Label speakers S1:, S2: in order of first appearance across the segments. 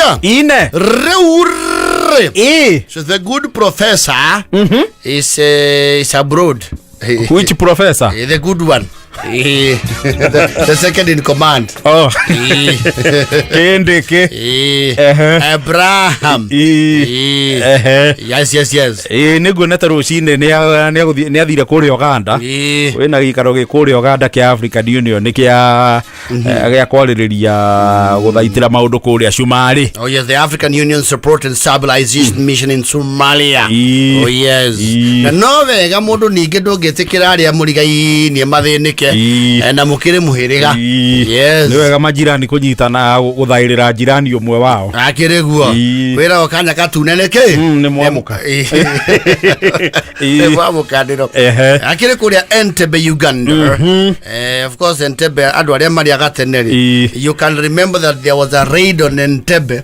S1: Iria
S2: Ine.
S1: Rĩu rĩ,
S2: Ĩ.
S1: so the good professor is abroad.
S2: Which professor?
S1: The good one. The second in command.
S2: Oh.
S1: Eh,
S2: Kĩndĩ kĩ. Ehe.
S1: Abraham.
S2: Ĩ. Ehe.
S1: Yes.
S2: Ĩ, nĩnguonete rũcinĩ nĩ athire kũrĩa Uganda. Wĩna gĩikaro gĩ kũrĩa Uganda kĩa African Union kĩa gĩa kwarĩrĩria gũthaitĩra maũndũ kũrĩa Cumarĩ.
S1: Oh yes, the African Union Support and Stabilization Mission in Somalia.
S2: Ii.
S1: Oh yes.
S2: Ii.
S1: Na no wega mũndũ ningĩ ndũngĩtĩkĩra arĩa mũrigainie mathĩnĩke.
S2: Ii.
S1: Na mũkĩrĩ mũhĩrĩga.
S2: Ii.
S1: Yes.
S2: Nĩ wega majirani kũnyitana gũthaĩrĩra jirani ũmwe wao.
S1: Akĩrĩ guo.
S2: Ii.
S1: Wĩra o kanya katune nĩkĩ?
S2: Nĩ mwamũka.
S1: Ii.
S2: Ii.
S1: Nĩ mwamũkanĩro.
S2: Ehe.
S1: Akĩrĩ kũrĩa Entebbe, Uganda. Of course Entebbe andũ arĩa marĩaga tene rĩ.
S2: Ii.
S1: You can remember that there was a raid on Entebbe.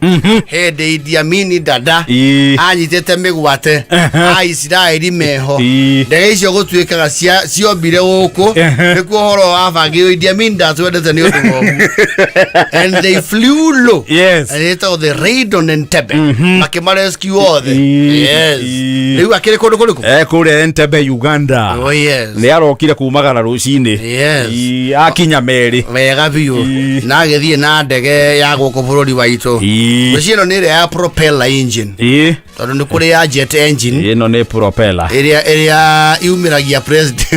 S1: Hĩndĩ Idi Amin Dada
S2: Ii.
S1: anyitĩte mĩgwate a Isiraeli meho.
S2: Ii.
S1: Ndege icio gũtuĩkaga ciombire gũkũ.
S2: Ehe.
S1: Nĩkuo ũhoro wabangĩirwo Idi Amin ndatwendete nĩ ũndũ wa ũguo. And they flew low.
S2: Yes.
S1: And ĩtagwo the raid on Entebbe. Makĩmarescue othe.
S2: Ii.
S1: Yes.
S2: Ii.
S1: Rĩu akĩrĩ kũndũ kũrĩkũ?
S2: Kũrĩa Entebbe, Uganda.
S1: Oh yes.
S2: Nĩ arokire kumagara rũcinĩ.
S1: Yes.
S2: Ii, akinya merĩ.
S1: Wega biũ.
S2: Ii.
S1: Na agĩthiĩ na ndege ya gũkũ bũrũri waitũ.
S2: Ii.
S1: Ngwĩciria ĩno nĩ ĩrĩa ya propeller engine.
S2: Ii.
S1: Tondũ nĩ kũrĩ ya jet engine.
S2: Ĩno nĩ propeller.
S1: Ĩrĩa yumĩragia president.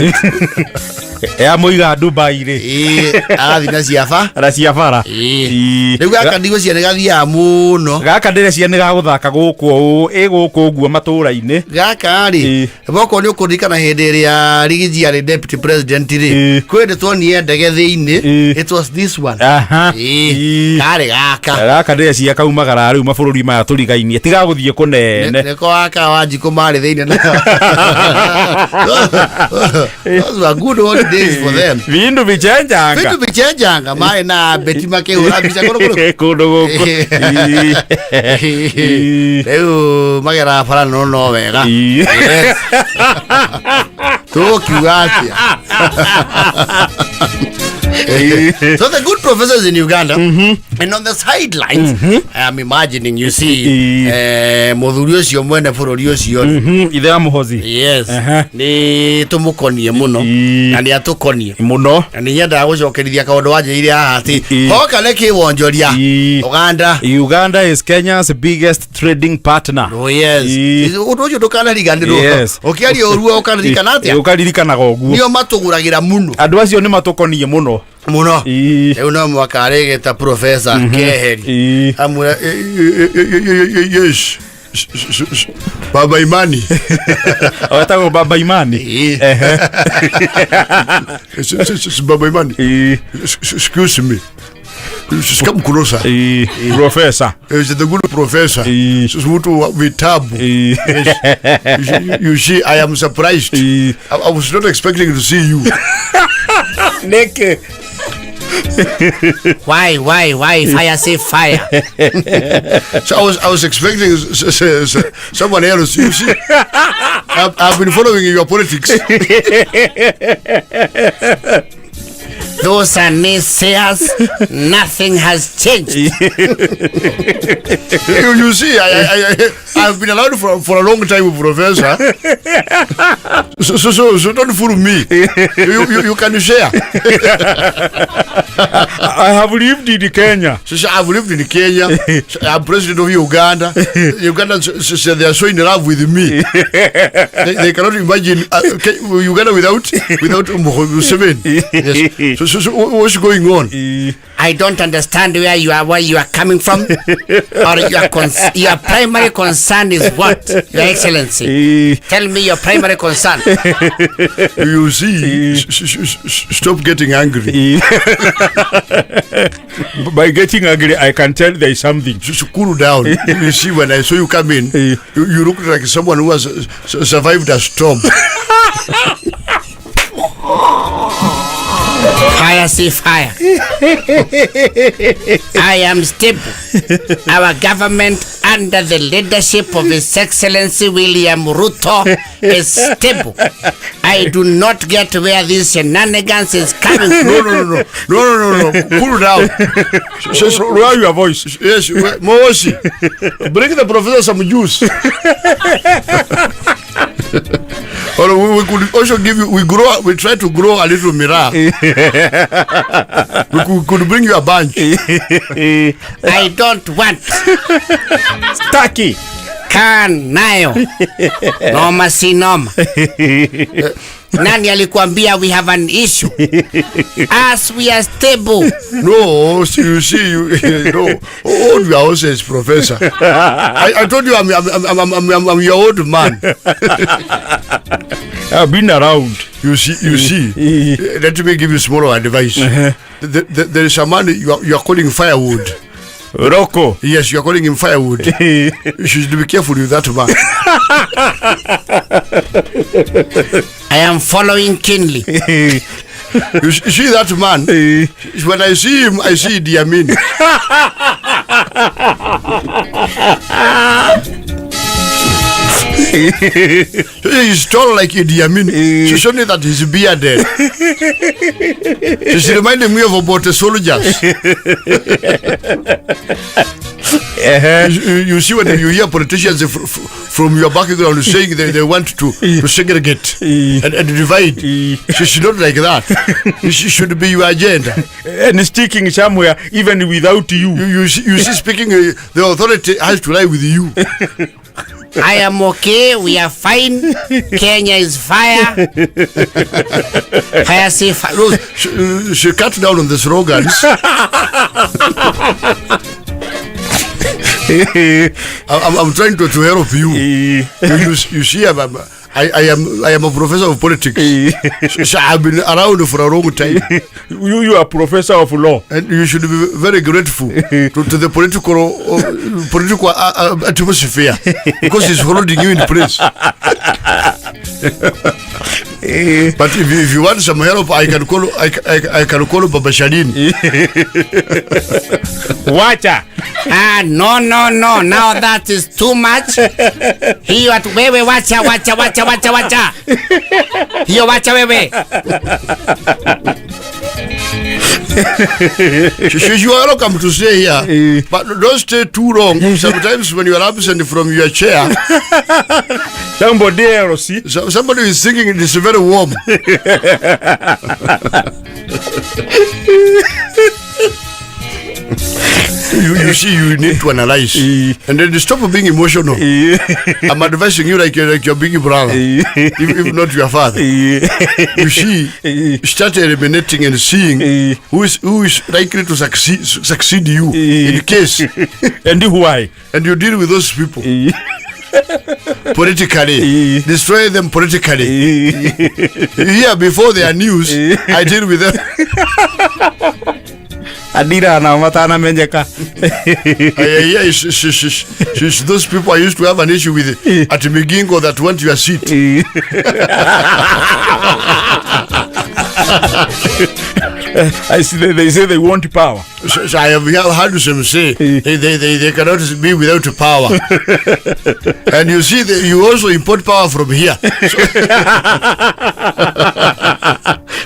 S2: Ya mũiga Dubai rĩ.
S1: Ii, agathiĩ na ciaba.
S2: Na cia bara.
S1: Ii.
S2: Ii.
S1: Rĩu gaka ndigwĩciria nĩ gathiaga mũno.
S2: Gaka ndĩreciria nĩ gagũthaka gũkũ ũũ, ĩ gũkũ ũguo matũũra-inĩ.
S1: Gaka rĩ,
S2: Ii.
S1: bokorwo nĩ ũkũririkana hĩndĩ ĩrĩa Rigiji arĩ deputy president rĩ,
S2: Ii.
S1: kwĩ hĩndĩ tuonire ndege thĩinĩ.
S2: Ii.
S1: It was this one.
S2: Aha.
S1: Ii.
S2: Ii.
S1: Karĩ gaka.
S2: Gaka ndĩreciria kaumagara rĩu mabũrũri maya tũrigainie tigagũthiĩ kũnene.
S1: Nĩko gaka Wanjikũ marĩ thĩinĩ na Those were good old days for them.
S2: Vindu vichenjanga.
S1: Vitu vichenjanga marĩ na beti makĩhũra mbica kũndũ kũrĩkũ?
S2: Kũndũ gũkũ. Ii. Ii.
S1: Rĩu mageraga bara no wega.
S2: Ii.
S1: Yes. Tũgũkiuga atĩa? So the good professors in Uganda, and on the sidelines, I am imagining, you see,
S2: Ii.
S1: mũthuri ũcio mwene bũrũri ũcio.
S2: Ithe wa Mũhozi.
S1: Yes.
S2: Ehe.
S1: Nĩ tũmũkonie mũno.
S2: Ii.
S1: Na nĩ atũkonie.
S2: Mũno.
S1: Na nĩ nyendaga gũcokerithia kaũndũ wanjĩrire haha atĩ
S2: Ii.
S1: hoka nĩ kĩwonjoria.
S2: Ii.
S1: Uganda.
S2: Uganda is Kenya's biggest trading partner.
S1: Oh yes.
S2: Ii.
S1: Ũndũ ũcio ndũkanariganĩrwo.
S2: Yes.
S1: Ũkĩaria ũruo ũkaririkana atĩa?
S2: Ũkaririkanaga ũguo.
S1: Nĩo matũgũragĩra mũno.
S2: Andũ acio nĩ matũkonie mũno.
S1: Mũno.
S2: Ii.
S1: Rĩu no mũhaka arĩgĩta professor keheri.
S2: Ii.
S1: Amwĩra yes. Baba Imani.
S2: Wetagwo Baba Imani.
S1: Ii.
S2: Ehe.
S1: Baba Imani.
S2: Ii.
S1: Excuse me. Come closer.
S2: Ii. Professor.
S1: Is the good professor.
S2: Ii.
S1: Mtu wa vitabu.
S2: Ii.
S1: You see, I am surprised.
S2: Ii.
S1: I was not expecting to see you.
S2: Nĩkĩ?
S1: Why? Fire say fire. So I was expecting someone else. You see, I've been following your politics. Those are naysayers. Nothing has changed. You see, I've been allowed for a long time, Professor. So don't fool me. You can share.
S2: I have lived in Kenya.
S1: So I've lived in Kenya. So I'm president of Uganda. Uganda, so they are so in love with me. They cannot imagine Uganda without Museveni. Yes. So what's going on?
S2: Ii.
S1: I don't understand where you are coming from, or your primary concern is what, Your Excellency.
S2: Ii.
S1: Tell me your primary concern. You see, stop getting angry.
S2: Ii. By getting angry, I can tell there is something.
S1: Just cool down. You see, when I saw you come in, you look like someone who has survived a storm. Fire see fire. I am stable. Our government under the leadership of His Excellency William Ruto is stable. I
S3: I do not get where this shenanigans is coming from.
S1: No, no, no, no, no, no, no, no. Cool down. So,
S2: Lower your voice.
S1: Yes, Moshi, bring the professor some juice. Or we could also give you. We grow. We try to grow a little mirror. We could bring you a bunch.
S3: I don't want.
S2: Taki.
S3: Kaa nayo. Noma si noma. Nani alikuambia we have an issue? As we are stable.
S1: No, see, you see, you no. Old your house is professor. I told you I'm your old man.
S2: I've been around.
S1: You see, you see. Let me give you small advice. There is a man you are calling firewood.
S2: Roko.
S1: Yes, you are calling him firewood. You should be careful with that man.
S3: I am following keenly.
S1: You see that man? When I see him, I see Idi Amin. He's tall like Idi Amin. She's only that he's bearded. She's reminding me of about the soldiers. You see when you hear politicians from your background saying they want to segregate and divide. She's not like that. She should be your agenda.
S2: And sticking somewhere even without you.
S1: You see speaking, the authority has to lie with you.
S3: I am okay. We are fine. Kenya is fire. Fire safe.
S1: No, she cut down on the slogans. I'm trying to help you. You see, I am a professor of politics. So I've been around for a long time.
S2: You are a professor of law,
S1: and you should be very grateful to the political atmosphere, because it's holding you in place. But if you want some help, I can call I can call Baba Shalini.
S2: Wacha.
S3: No. Now that is too much. Hiyo wewe wacha. Hiyo wacha wewe.
S1: You are welcome to stay here, but don't stay too long. Sometimes when you are absent from your chair,
S2: somebody else,
S1: somebody is thinking it is very warm. You see, you need to analyze and then stop being emotional. I'm advising you like your big brother, if not your father. You see, start eliminating and seeing who is likely to succeed you in case,
S2: and why,
S1: and you deal with those people politically. Destroy them politically. Here before their news, I deal with them.
S2: Adira na matana menjeka.
S1: Yeah, those people I used to have an issue with at Migingo that want your seat.
S2: I see they say they want power.
S1: So I have heard them say they cannot be without power. And you see, you also import power from here.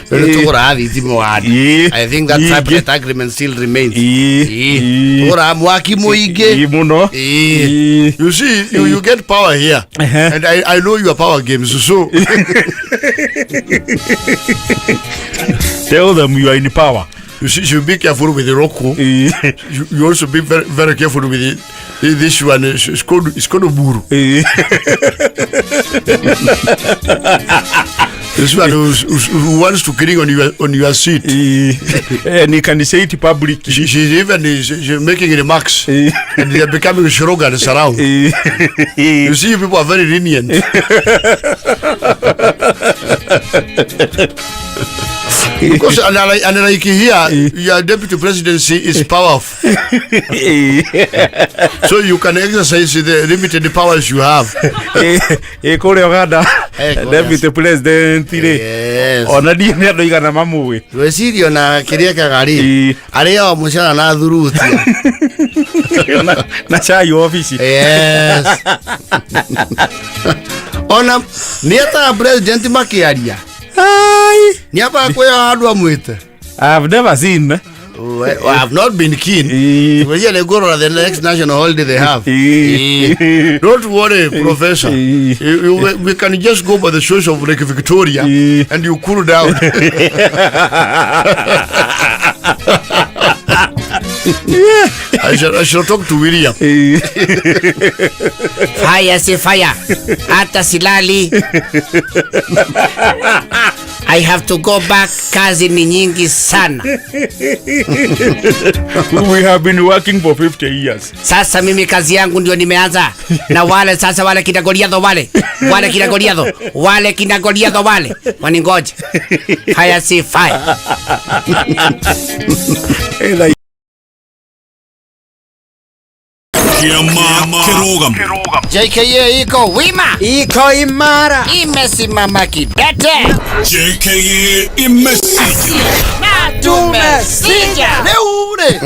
S3: I think that separate agreement still remains.
S1: You see, you get power here, and I know your power games. So
S2: tell them you are in power.
S1: You see, you be careful with the Roko. You also be very, very careful with this one. It's called Buru. This one who wants to cling on your seat.
S2: And you can say it publicly.
S1: She's even she's making remarks. And they are becoming slogans around. You see, people are very lenient. Because and like here, your deputy presidency is powerful. So you can exercise the limited powers you have.
S2: Deputy president.
S3: Yes.
S2: Ona ndiĩ nĩ andũ igana mamũĩ.
S3: Rwĩcirio na kĩrĩa kagari arĩa o mũcara na thurutia
S2: na chai ofici.
S3: Yes.
S1: Ona nĩ etaga president makĩaria.
S2: Ai.
S1: Nĩ ambaga kwĩyoha andũ amwĩte.
S2: I've never seen.
S1: Well, I have not been keen. Ngwĩciria nĩ ngũrora the next national holiday they have. Don't worry, Professor. We can just go by the shores of Lake Victoria and you cool down. I shall talk to William.
S3: Fire si fire, hata silali. I have to go back, kazi ni nyingi sana.
S2: We have been working for 50 years.
S3: Sasa mimi kazi yangu ndio nimeanza na wale sasa, wale kina Goliatho, wale kina Goliatho, wale kina Goliatho, wale waningoje. Fire si fire.
S4: Kĩama Kĩrũgamo.
S3: JKA iko wima,
S5: Iko imara.
S3: Imesimama kidete.
S4: JKA imesija.
S3: Na tumesija.
S1: Rĩu rĩ,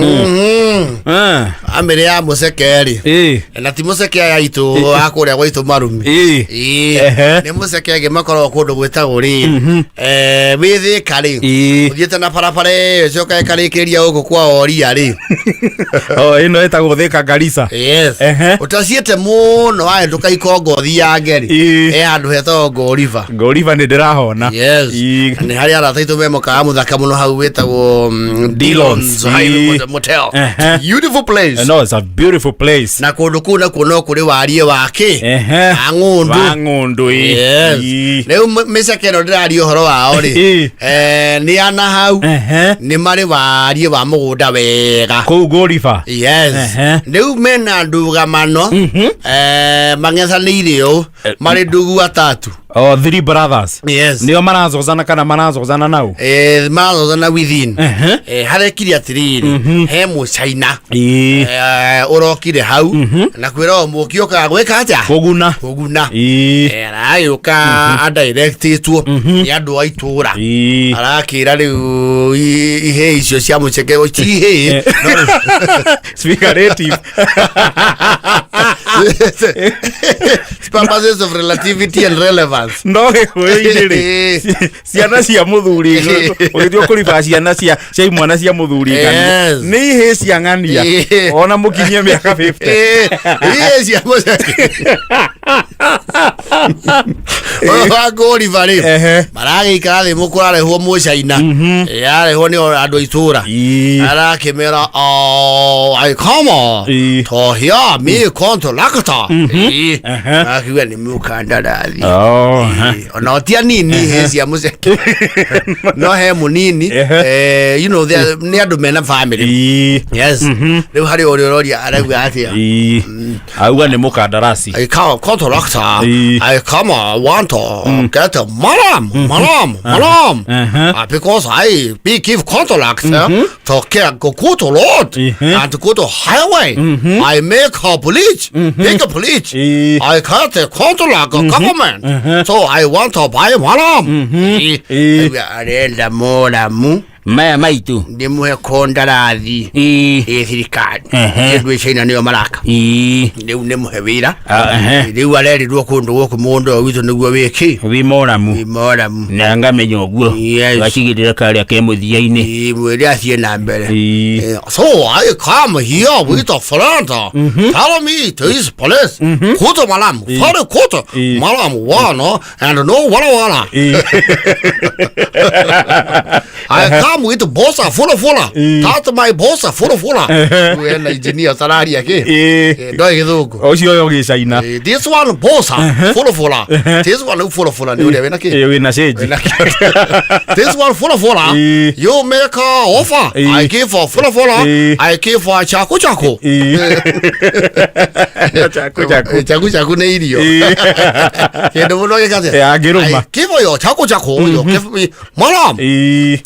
S1: amĩrĩ ya mũceke rĩ, na ti mũceke aya aitũ a kũrĩa gwaitũ marumi. Ĩĩ. Nĩ mũceke angĩ makoragwo kũndũ gwĩtagwo rĩ, wĩ Thĩka rĩ, ũthiĩte na barabara ĩyo ĩcoka ĩkarĩkĩrĩria gũkũ kwa Oria rĩ.
S2: Oh, ĩno ĩtagwo Thĩka Garissa.
S1: Yes. Ũtaciĩte mũno wahĩtũka ikongo thiange rĩ, he handũ hetagwo Ngoriba.
S2: Ngoriba nĩ ndĩrahona.
S1: Yes. Nĩ harĩ arata aitũ me mũkawa mũthaka mũno hau wĩtagwo
S2: Dillon's.
S1: Dillon's Highway Motel. Beautiful place.
S2: No, it's a beautiful place.
S1: Na kũndũ kũu nakuo no kũrĩ wariĩ wa kĩ? Wa ng'ũndũ.
S2: Wa ng'ũndũ, ĩ.
S1: Yes. Rĩu mĩceke ĩno ndĩraria ũhoro wao rĩ, nĩ ana hau, nĩ marĩ wariĩ wa mũgũnda wega.
S2: Kũu Ngoriba.
S1: Yes. Rĩu mena ndũgamano, mang'ethanĩire ũũ, marĩ ndugu atatu.
S2: Oh, three brothers.
S1: Yes.
S2: Nĩo marazozana kana marazozana nau?
S1: Marazozana within. Harekire atĩrĩrĩ, he mũcaina ũrokire hau na kwĩra o mũki ũkaga gwĩka atĩa?
S2: Kũguna.
S1: Kũguna. Aragĩũka adirectĩtwo nĩ andũ a itũra. Arakĩra rĩu ihĩĩ icio cia mũceke, ti ihĩĩ.
S2: Figurative.
S1: Purposes of relativity and relevance.
S2: No gĩkũyũ-inĩ rĩ, ciana cia mũthuri, ũgĩtua kũriba ciana cia imwana cia mũthuri ng'ania. Nĩ ihĩĩ cia ng'ania. Ona mũkinyie mĩaka 50.
S1: Ihĩĩ cia mũceke ũyũ wa ngũriba rĩ, maragĩikara thĩ, mũkũrarehwo mũcaina, arehwo nĩ andũ a itũra. Arakĩmera, "Oh, I come to here me contractor." Akiuga nĩ mũkandarathi.
S2: Oh,
S1: Ona ti anini hĩ cia mũceke, no he mũnini. Nĩ andũ mena family. Yes, rĩu harĩ ũrĩa ũroria arauga atĩa?
S2: Auga nĩ mũkandarasi.
S1: I come contractor. I come want to get a madam, madam, madam. Because I be give contract to get go go to road and go to highway. I make a bridge, big bridge. I got the contract of government. So I want to buy madam. Arenda moramu.
S3: Maya maitu.
S1: Ndĩmũhe kondarathi. Ĩ thirikari. Andũ a China nĩo maraka. Rĩu nĩ mũhe wĩra. Rĩu arerirwo kũndũ gũkũ mũgũnda ũyũ witũ nĩguo wĩkĩ?
S3: Wĩ moramu.
S1: Wĩ moramu.
S3: Na ngamenya ũguo.
S1: Yes.
S3: Gacigĩrĩra karĩa ke mũthia-inĩ.
S1: Ĩ, mwĩre athiĩ na mbere. So I come here with a friend. Tell me this place. Kuto malam. Very kuto. Malam one and no wala wala. I come with bossa full full. That's my bossa full full. Wena engineer tararia ki. Ndoĩ gĩthũngũ.
S2: Ũcio ũyũ gĩcaina.
S1: This one bossa full full. This one full full nĩ ũrĩa wĩna kĩ?
S2: Wĩna cĩnji.
S1: This one full full. You make a offer. I give for full full. I give for chaku chaku.
S2: Chaku chaku.
S1: Chaku chaku nĩ irio. Kĩndũ mũndũ agĩka atĩa?
S2: Angĩrũma.
S1: I give you chaku chaku. You give me maram.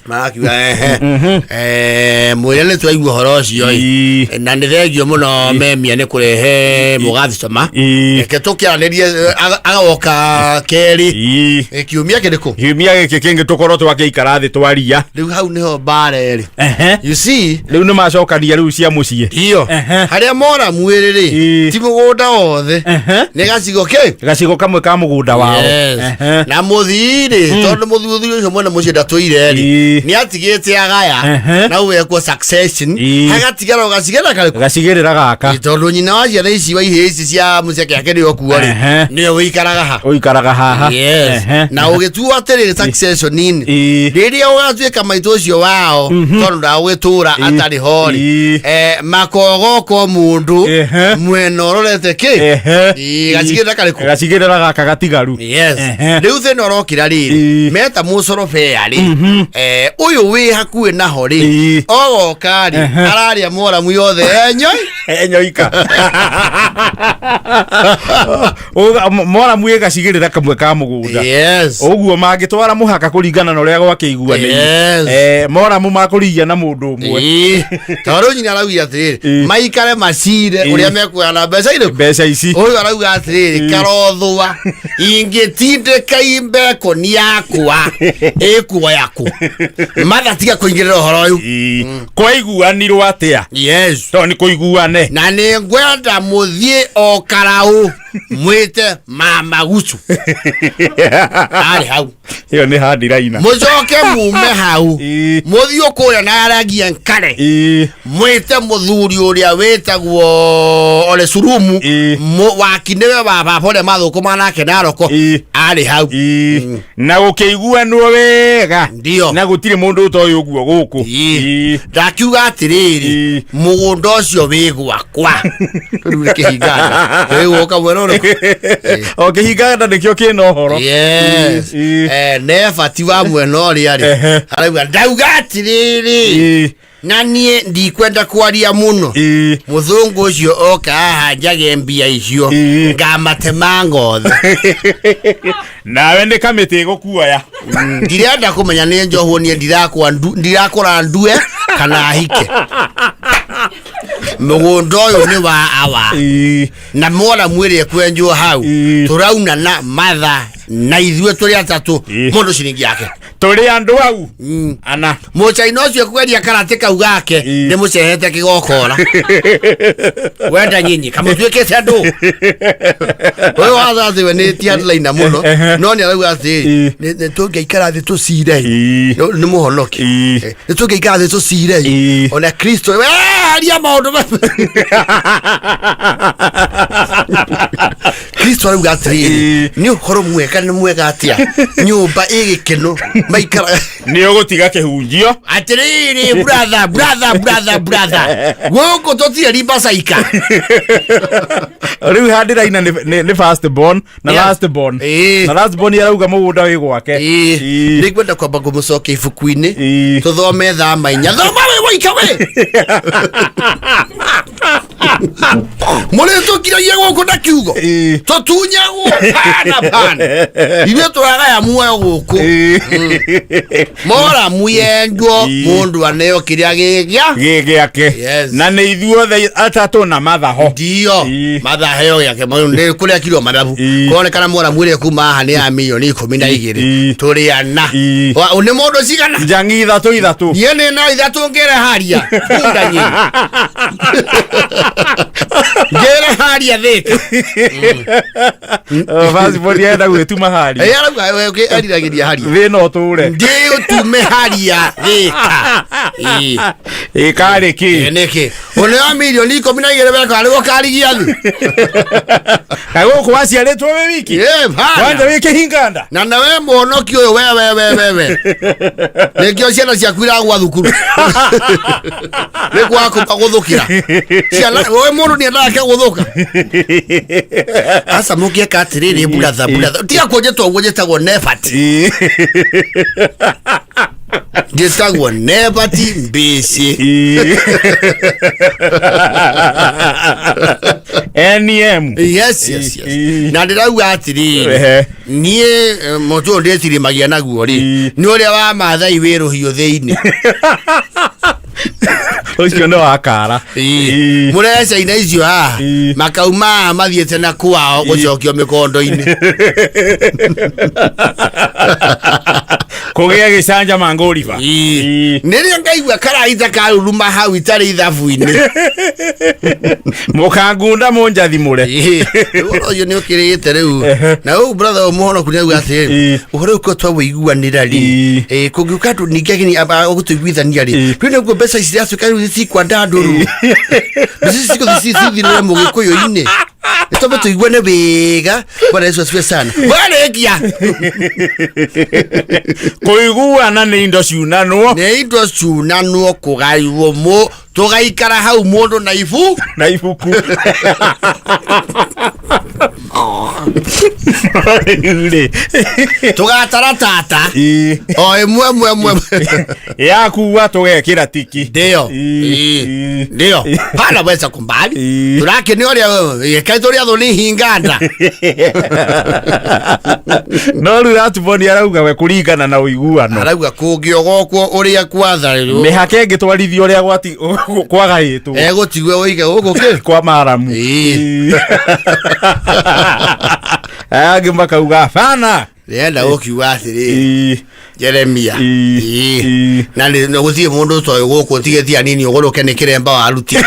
S1: Marakiuga
S3: Ehe. Mwĩre nĩ twaigua ũhoro ũcio ĩ.
S2: Ii.
S3: Na nĩ thengio mũno memia nĩ kũrehe mũgathicoma.
S2: Ii.
S1: Reke tũkĩaranĩrie agoka kerĩ.
S2: Ii.
S1: Kiumia kĩrĩkũ?
S2: Kiumia gĩkĩ kĩngĩ tũkorwo twakĩikara thĩ twaria.
S1: Rĩu hau nĩho mbara ĩrĩ.
S2: Ehe.
S1: You see?
S2: Rĩu nĩ macokania rĩu cia mũciĩ.
S1: Iyo.
S2: Ehe.
S1: Harĩa mora mwĩrĩ rĩ,
S2: Ii.
S1: ti mũgũnda wothe.
S2: Ehe.
S1: Nĩ gacigo kĩ?
S2: Gacigo kamwe ka mũgũnda wao.
S1: Yes.
S2: Ehe.
S1: Na mũthii rĩ, tondũ mũthuri ũcio mwene mũciĩ ndatũire rĩ,
S2: Ii.
S1: nĩ atigĩte agaya
S2: Ehe.
S1: na gwekwo succession
S2: Ii.
S1: hagatigara gacigĩrĩra karĩkũ?
S2: Gacigĩrĩra gaka.
S1: Ĩ, tondũ nyina wa ciana ici wa ihĩĩ ici cia mũciake ake nĩwe okuo rĩ,
S2: Ehe.
S1: nĩwe ũikaraga ha.
S2: Ũikaraga haha.
S1: Yes.
S2: Ehe.
S1: Na ũgĩtuo atĩrĩrĩ succession-inĩ
S2: Ii.
S1: rĩrĩa ũgatuĩka maitũ ũcio wao tondũ ndagũgĩtũra atarĩ ho rĩ,
S2: Ii.
S1: makogoko mũndũ
S2: Ehe.
S1: mwena ũrorete kĩ?
S2: Ehe.
S1: Ii, gacigĩrĩra karĩkũ?
S2: Gacigĩrĩra gaka gatigaru.
S1: Yes.
S2: Ehe.
S1: Rĩu thĩna ũrokĩra rĩrĩ
S2: Ii.
S1: meta mũcorobea rĩ, ũyũ wĩ hakuhĩ naho rĩ,
S2: Ii.
S1: ogoka rĩ,
S2: Ehe.
S1: ararĩa moramu yothe enyoi.
S2: Enyoika. Moramu ĩ gacigĩrĩra kamwe ka mũgũnda.
S1: Yes.
S2: Ũguo mangĩtwara mũhaka kũringana na ũrĩa gwakĩiguanĩire.
S1: Yes.
S2: Moramu makũrigia na mũndũ ũmwe.
S1: Ii. Tondũ nyina araugire atĩrĩrĩ,
S2: Ii.
S1: maikare macire
S2: Ii.
S1: ũrĩa mekuoya mbeca irĩkũ.
S2: Mbeca ici.
S1: Ũyũ arauga atĩrĩrĩ,
S2: Ii.
S1: karothũa ingĩtindĩka imbekoni yakwa ĩkuoya kũ? Matha tiga kũingĩrĩra ũhoro ũyũ.
S2: Ii. Kwaiguanirwo atĩa?
S1: Yes.
S2: Tondũ nĩ kũiguane.
S1: Na nĩ ngwenda mũthiĩ o karaũ mwĩte mama gucu arĩ hau,
S2: Ĩyo nĩ handiraina.
S1: mũcoke mume hau,
S2: Ii.
S1: mũthiĩ kũrĩa na aragia nkare,
S2: Ii.
S1: mwĩte mũthuri ũrĩa wĩtagwo Ole Surumu.
S2: Ii.
S1: Waki nĩwe wa baba ũrĩa mathũkũma nake Naroko.
S2: Ii.
S1: Arĩ hau.
S2: Ii. Na gũkĩiguanwo wega.
S1: Ndio.
S2: Na gũtirĩ mũndũ ũtoĩ ũguo gũkũ.
S1: Ii.
S2: Ii.
S1: Ndakiuga atĩrĩrĩ,
S2: Ii.
S1: mũgũnda ũcio wĩ gwakwa rĩu nĩ kĩhinganda wĩgũka mwena ũrĩkũ?
S2: O kĩhinganda nĩkĩo kĩna ũhoro.
S1: Yes.
S2: Ii.
S1: Neba ti wa mwena ũrĩa rĩ,
S2: Ehe.
S1: arauga ndauga atĩrĩrĩ,
S2: Ii.
S1: na niĩ ndikwenda kwaria mũno.
S2: Ii.
S1: Mũthũngũ ũcio oka haha njage mbia icio,
S2: Ii.
S1: ngamatema ngothe.
S2: Nawe nĩ kamĩtĩ ĩgũkuoya.
S1: Ndirenda kũmenya nĩ njohwo niĩ ndirakũra ndue kana hike mũgũnda ũyũ nĩ wa awa.
S2: Ii.
S1: Na mora mwĩrĩ kwenjwo hau.
S2: Ii.
S1: Tũraunana matha na ithuĩ tũrĩ atatũ.
S2: Ii.
S1: Mũndũ ciringi yake.
S2: Tũrĩ andũ au ana.
S1: Mũchaina ũcio kweria karate kau gake.
S2: Ii.
S1: Nĩ mũcehete kĩgokora wenda nyinyi kamũtuĩkĩte andũ ũyũ wathathiwe nĩ ti headliner mũno.
S2: Ehe.
S1: No nĩ arauga atĩrĩ,
S2: Ii.
S1: nĩ tũngĩikara thĩ tũcire.
S2: Ii.
S1: Nĩ mũhonoki.
S2: Ii.
S1: Nĩ tũngĩikara thĩ tũcire.
S2: Ii.
S1: Ona Kristo we aria maũndũ Kristo arauga atĩrĩrĩ,
S2: Ii.
S1: nĩ ũhoro mwega nĩ mwega atĩa nyũmba ĩ gĩkeno maikara.
S2: Nĩ ũgũtiga kĩhunjio.
S1: Atĩrĩrĩ, brother, brother, brother, brother, gũkũ tũtirĩ ribacaika.
S2: Rĩu handiraina nĩ first born na last born.
S1: Ii.
S2: Na last born arauga mũgũnda wĩ gwake. Ii.
S1: Nĩ ngwenda kwamba ngũmũcokia ibuku-inĩ.
S2: Ii.
S1: Tũthome thama 4, thoma wĩ waika we mũrĩtũkiragia gũkũ na kiugo.
S2: Ii.
S1: Tũtunyagwo pana pana, ithuĩ tũragaya muoyo gũkũ.
S2: Ii.
S1: Mora muyenjwo.
S2: Ii.
S1: Mũndũ aneo kĩrĩa gĩgĩa
S2: Gĩ gĩake.
S1: Yes.
S2: Na nĩ ithuothe atatũ na mathaho.
S1: Ndio.
S2: Ii.
S1: Mathaheo gĩake nĩ kũrĩa kirwo mathabu.
S2: Ii.
S1: Kuonekana mora mwĩrĩ kuma haha nĩ ya milioni 12.
S2: Ii.
S1: Tũrĩ ana.
S2: Ii.
S1: Nĩ mũndũ cigana?
S2: Njangi ithatũ ithatũ.
S1: Niĩ nĩ na ithatũ ngĩre haria bunda nyinyi ngĩre haria thĩka.
S2: First born enda gwĩtuma haria.
S1: Arauga eriragĩria haria.
S2: Thĩna ũtũre.
S1: Ndĩũtume haria thĩka. Ii.
S2: Ĩkarĩ kĩ?
S1: Nĩkĩ ũneo milioni 12 weka arĩ gũkarigia thĩ?
S2: Kaĩ gũkũ waciarĩtwo wĩ wiki?
S1: Ĩ, bana.
S2: Kwanja wĩ kĩhinganda.
S1: Na nawe mũhonoki ũyũ, we we we we we nĩkĩo ciana ciaku iragwa thukuru nĩ kwaga kũgũthũkĩra ciana. We mũndũ nĩendaga kĩgũthũka aca mũngĩeka atĩrĩrĩ, buratha buratha, tiga kũnjĩta ũguo, njĩtagwo Nebat.
S2: Ii.
S1: Njĩtagwo Nebati Mbĩci.
S2: Ii. NM.
S3: Yes. Na ndĩrauga atĩrĩrĩ, niĩ mũtĩ ũyũ ndĩtirimagia naguo rĩ, nĩ ũrĩa wa Maathai wĩ rũhiũ thĩinĩ.
S2: Ũcio nĩ wa kara.
S3: Mũrecaina icio haha makauma haha mathiĩte na kwao gũcokio mĩkondo-inĩ.
S2: Kũgĩa gĩcanja mangũriba.
S3: Nĩrĩo ngaigua karaita karuruma hau itarĩ ithabu-inĩ.
S2: Mũkangunda mũnjathimũre.
S3: Ũhoro ũyũ nĩ ũkĩrĩte rĩu na rĩu brother ũyũ mũhonoku nĩ auga atĩrĩrĩ, ũhoro ũyũ korwo twaũiguanĩra rĩ, kũngĩũka andũ ningĩ ageni gũtũiguithania rĩ, rĩu nĩguo mbeca ici iratuĩka rĩu citikwandandũrwo, mbeca ici cigũthiĩ cithirĩre mũgĩkũyũ-inĩ, nĩtwambe tũiguane wega. Bwana Yesu asifiwe sana. Warĩkia.
S2: Kũiguana nĩ indo ciunanwo.
S3: Nĩ indo ciunanwo kũgaywo mũ tũgaikara hau mũndũ na ibu
S2: na ibuku. Rĩu rĩ,
S3: tũgatara tata o ĩmwe ĩmwe ĩmwe
S2: yakuwa tũgekĩra tiki.
S3: Ndio. Ndio pana weza kumbali. Tũrakĩ nĩ ũrĩa ĩkaĩ tũrĩa thũ nĩ hinganda.
S2: No rĩu ratuboni arauga we kũringana na ũiguano,
S3: arauga kũngĩogokwo ũrĩa kwatharirwo,
S2: mĩhaka ĩngĩtwarithio ũrĩa gwati kwagaĩtwo,
S3: egũtigwe ũige gũkũ kĩ
S2: kwa maramu. Aya angĩ makauga bana.
S3: Ndĩrenda gũkiuga atĩrĩrĩ, Jeremia. Na nĩ gũtirĩ mũndũ ũtoĩ gũkũ tigĩtie anini ũgũrũke nĩ kĩremba warutire.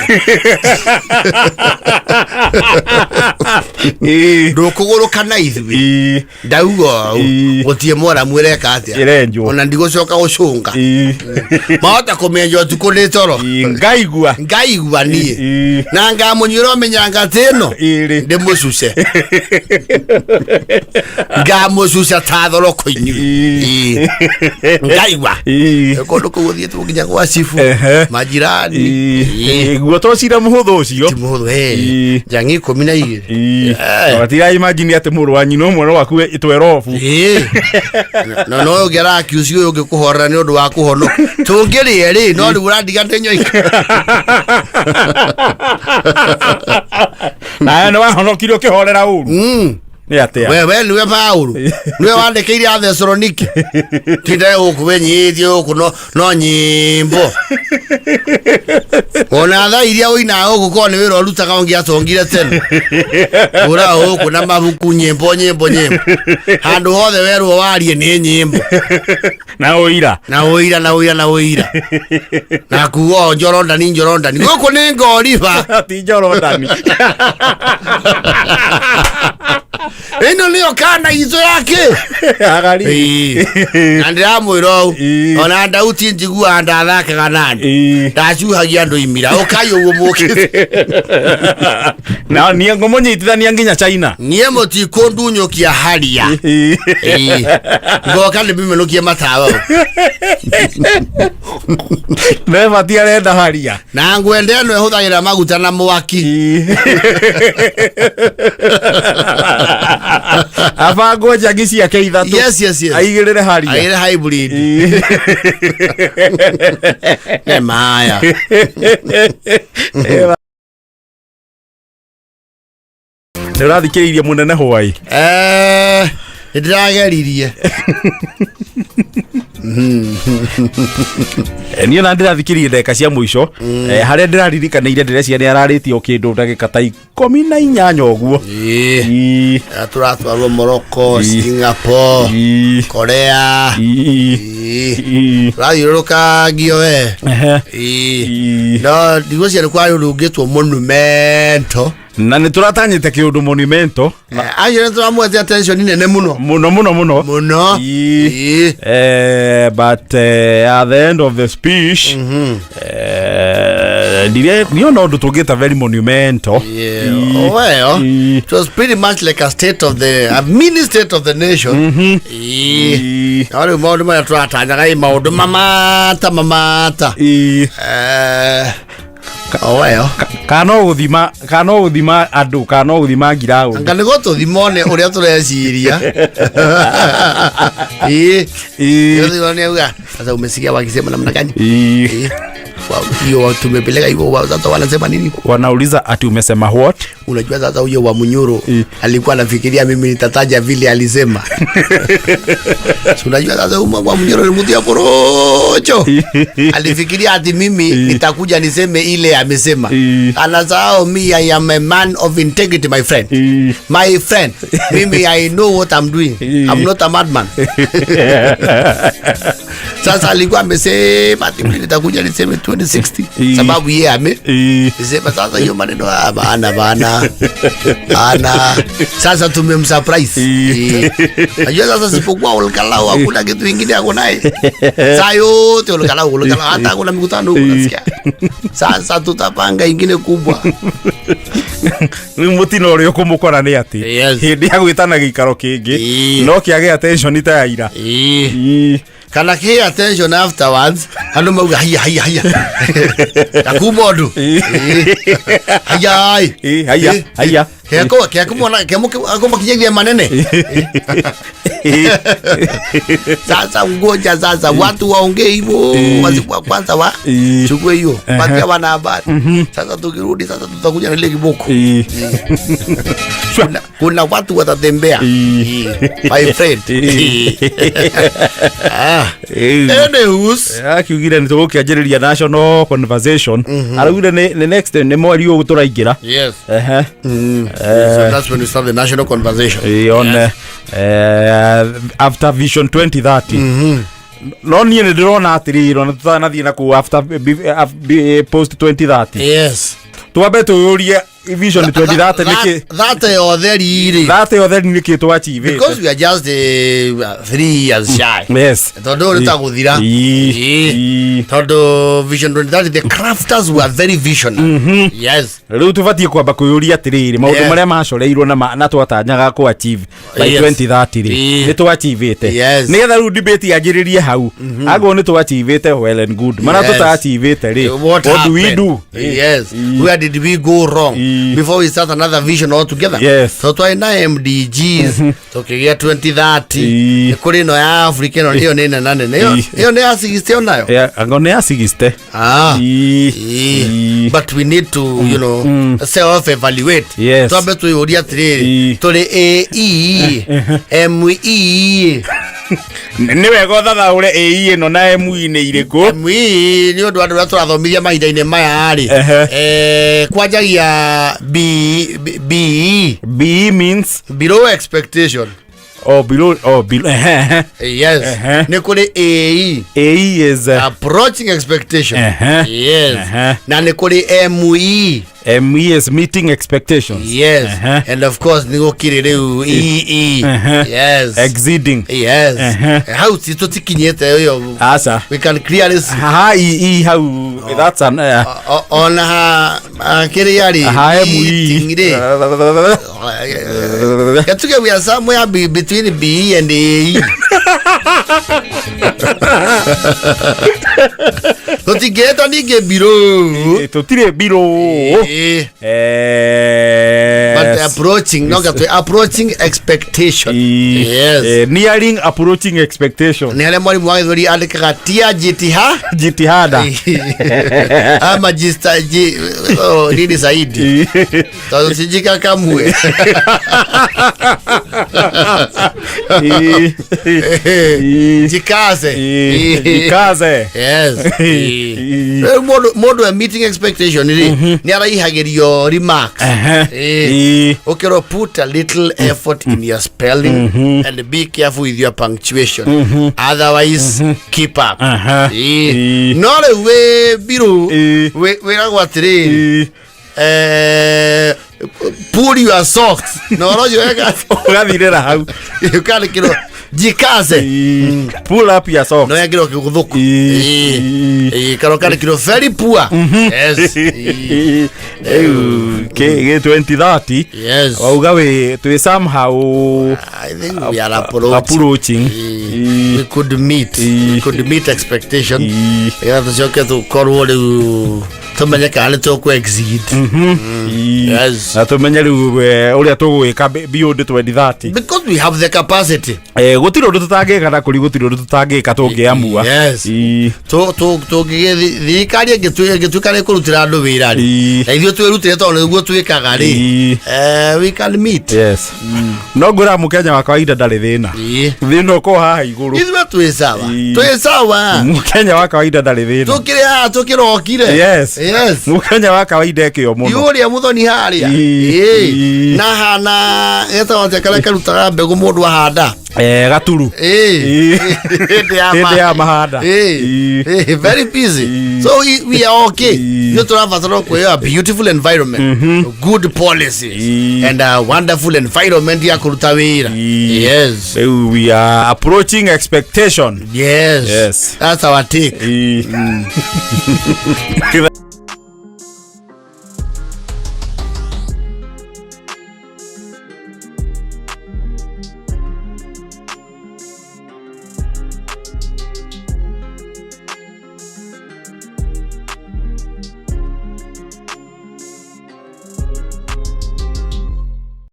S3: Ndũkũgũrũka na ithuĩ. Ndauga ũũ, gũtirĩ mwaramu ĩreka atĩa?
S2: Ĩrenjwo.
S3: Ona ndigũcoka gũcũnga. Mahota kũmĩenja ũtukũ nĩ toro.
S2: Ngaigua.
S3: Ngaigua niĩ na ngamũnyuĩra ũmenya ngatĩ ĩno
S2: Ĩrĩ.
S3: ndĩmũcuce, ngamũcuca ta thoroko inyuĩ. Ngaigua kũndũ kũu gũthiĩtwo nginya gwa cibu, majirani.
S2: Guo to cira mũhũthũ ũcio.
S3: Ti mũhũthũ. Njangi 12.
S2: Gatira imagine atĩ mũrũ wa nyina ũmwe no akue twerobu.
S3: No no ũngĩ arakiuci ũyũ ũngĩ kũhorera nĩ ũndũ wa kũhonoka tũngĩrĩe rĩ, no rĩu ũrandiga ndĩnyoika.
S2: Nawe nĩ wahonokire ũkĩhorera ũru nĩ atĩa?
S3: We nĩwe Paũlũ, nĩwe wandĩkĩire Athesalonike tinde gũkũ wenyihĩtie gũkũ no no nyĩmbo ona thaa iria ũinaga gũkũ korwo nĩ wĩra ũrutaga ũngĩatongire tene ũra gũkũ na mabuku, nyĩmbo nyĩmbo nyĩmbo, handũ hothe werwo warie nĩ nyĩmbo.
S2: Na ũira.
S3: Na ũira na ũira na ũira na kuga o njorondani njorondani gũkũ nĩ ngoriba.
S2: Ti Jorodani.
S3: Ĩno nĩyo kana itũ yake.
S2: Agari.
S3: Na ndĩramwĩra ũũ, ona Ndauti njiguaga ndathakaga nani, ndacuhagia andũ imira ũkai ũguo mũkĩte.
S2: Na niĩ ngũmũnyitithania nginya China.
S3: Niĩ mũtikũndunyũkia haria. Ngoka ndĩmĩmenũkie matawa.
S2: Nebati arenda haria.
S3: Na ngwende ĩno ĩhũthagĩra maguta na mwaki.
S2: Abangwo njagi ciake ithatũ.
S3: Yes.
S2: Aigĩrĩre haria.
S3: Aigĩrĩre hybrid. Nĩ maya.
S2: Nĩ ũrathikĩrĩirie mũnene hwai?
S3: Nĩ ndĩrageririe.
S2: Niĩ na ndĩrathikĩrĩirie ndagĩka cia mũico, harĩa ndĩraririkanĩire ndĩreciria nĩ ararĩtie o kĩndũ ndagĩka ta 18 ũguo.
S3: Tũratwarwo Morocco, Singapore, Korea. Tũrathiũrũrũka ngio we. No ndigwĩciria nĩ kwarĩ ũndũ ũngĩtwo monumento.
S2: Na nĩ tũratanyĩte kĩũndũ monumento.
S3: Acio nĩ tũramwete attention nene mũno.
S2: Mũno mũno mũno.
S3: Mũno.
S2: But at the end of the speech, ndire niona ũndũ tũngĩta very monumental.
S3: Yeah. Well, it was pretty much like a mini state of the nation. No rĩu maũndũ marĩa tũratanyaga ĩ maũndũ mamata mamata. Oh well.
S2: Kana no gũthima andũ kana no gũthima ngiraũndi.
S3: Anga nĩ gũtũthima one ũrĩa tũreciria. Ĩĩ. Nĩ auga sasa umesikia wakisema namna gani? Ĩĩ. Hiyo tumepeleka hivyo, sasa wanasema nini?
S2: Wanauliza ati umesema what?
S3: Unajua sasa huyo wa Munyoro alikuwa anafikiria mimi nitataja vile alisema. Si unajua sasa huyo wa Munyoro ni mtu ya porojo. Alifikiria ati mimi nitakuja niseme ile amesema. Anasahau me, I am a man of integrity, my friend. My friend, mimi I know what I'm doing. I'm not a madman. Sasa alikuwa amesema ati mimi nitakuja niseme 2060 sababu yeye ame sema sasa hiyo maneno, ah, bana bana bana, sasa tumemsurprise. Najua sasa sipokuwa Olkalau hakuna kitu ingine ako naye, saa yote Olkalau, Olkalau, hata hakuna mikutano huko nasikia. Sasa tutapanga ingine kubwa.
S2: Rĩu mũtino ũrĩa ũkũmũkora nĩ atĩ hĩndĩ ya gwĩtana gĩikaro kĩngĩ no kĩage attention ta ya ira.
S3: Kana ki attention afterwards, andu mauga haya haya haya nakuma undu haya.
S2: Ĩ, haya, haya.
S3: Keko keko mwana kemo makinyagia manene. Sasa ngoja sasa watu waongee hivyo, wa kwanza wa chukue hiyo, patia wana habari. Sasa tukirudi sasa tutakuja na ile kiboko. Kuna watu watatembea, my friend. Ah. Anywho's
S2: Akiugire nä tå gå kä anjä rä ria national conversation, araugire nä next nä mweri å tå raingä ra.
S3: Yes. So that's when we start the national conversation.
S2: On after Vision 2030, no niä nä ndä rona atä rä rä ona tå tanathiä na kå after post 2030, twambe tå yå rie Vision 2030 nä kä
S3: That yothe rĩ
S2: thate yothe nä kä twachievä.
S3: Because we are just 3 years shy, tondu rä tagåthira, tondu Vision 2030, the crafters were very visionary, yes.
S2: Rä u tå batiä kwamba kwä yå ria atä rä rä maå ndå marä a macoreirwo na twatanyaga kå achieve by 2030 rä, nä twachievĩte? Nä getha rä u debate yanjä rä rie hau, angorwo nä twachievĩte, well and good, marĩa
S3: Yes.
S2: tå tachievĩte rĩ,
S3: What
S2: what do we
S3: happened?
S2: do?
S3: Yes, where did we go wrong before we start another vision altogether? So twari na MDGs, tukigia 2030. Nĩ kũrĩ ĩno ya Africa, ĩno ĩyo nĩ nene nene, ĩyo ĩyo nĩ ya 60 onayo.
S2: Yeah, anga nä ya 60.
S3: Ah. But we need to self evaluate. Twambe twĩyũrie atĩrĩrĩ, tũrĩ AE, ME?
S2: Nä wega å thathaå re ä ä no na emu nä irä kå.
S3: ME nĩ ũndũ andũ arĩa tũrathomithia mahinda-inĩ maya rĩ, kwanjagia B, B, B.
S2: B means?
S3: Below expectation.
S2: Oh, below, oh, below, ehe.
S3: Yes. Nĩ kũrĩ AE.
S2: AE is
S3: Approaching expectation. Yes. Na nĩ kũrĩ ME.
S2: ME is meeting expectations.
S3: Yes. And of course nĩ gũkĩrĩ rĩu EE. Yes.
S2: Exceeding.
S3: Yes. Hau ti tũtikinyĩte ĩyo.
S2: Aca.
S3: We can clearly see.
S2: Haha EE hau, that's an
S3: Ona ha kĩrĩa rĩ,
S2: ha
S3: meeting
S2: ME
S3: rĩ, gatuge we are somewhere between B and A. Tũtingĩĩtwo ningĩ below.
S2: Tũtirĩ below.
S3: But approaching, no gatwe approaching expectation, yes.
S2: Nearing approaching expectation.
S3: Nĩ harĩa mwarimũ wa gĩthweri andĩkaga tia jitiha
S2: Jitihada.
S3: Ama jista ji, oh, nini zaidi, tondũ sijikakamue. Jikaze.
S2: Jikaze.
S3: Yes. Rĩu mũndũ e meeting expectation rĩ, nĩ araihagĩrio remarks. Ũkĩrwo put a little effort in your spelling and be careful with your punctuation, otherwise keep up. No rĩu wĩ below, wĩragwo atĩrĩrĩ, pull your socks, na ũhoro ũcio wega.
S2: Ũgathirĩra hau.
S3: Ũkandĩkĩrwo jikaze.
S2: Pull up your socks.
S3: No yangĩrwo kĩgũthũku. Kana ũkandĩkĩrwo very poor, yes.
S2: Rĩu gĩ 2030, wauga wĩ twĩ somehow
S3: I think we are approaching.
S2: Approaching.
S3: We could meet expectation. Nĩgetha tũcoke tũkorwo rĩu Tũmenye kana nĩ tũkũ exceed. Yes.
S2: Na tũmenye rĩu ũrĩa tũgwĩka beyond 2030.
S3: Because we have the capacity.
S2: Gũtirĩ ũndũ tũtangĩka na kũri gũtirĩ ũndũ tũtangĩka tũngĩamua.
S3: Yes. Thirikari ĩngĩtuĩka nĩ kũrutĩra andũ wĩra rĩ, na ithuĩ twĩrutĩre tondũ nĩguo twĩkaga rĩ, we can meet.
S2: Yes, no ngwĩra mũkenya wa kawaida ndarĩ thĩna. Thĩna ũkorwo haha igũrũ.
S3: Ithuĩ twĩ sawa. Twĩ sawa.
S2: Mũkenya wa kawaida ndarĩ thĩna.
S3: Tũkĩrĩ haha tũkĩrokire.
S2: Yes.
S3: Yes.
S2: Mũkenya wa kawaida ekĩo mũno.
S3: Yũrĩa mũthoni harĩa. Na hana getagwo atĩa karĩa karutaga mbegũ mũndũ ahanda?
S2: Gaturu.
S3: Hĩndĩ ya
S2: Hĩndĩ ya mahanda.
S3: Very busy. So we are okay. Ithuĩ tũrabatara kũheo a beautiful environment, good policies and a wonderful environment ya kũruta wĩra. Yes.
S2: Rĩu we are approaching expectation.
S3: Yes.
S2: Yes.
S3: That's our take.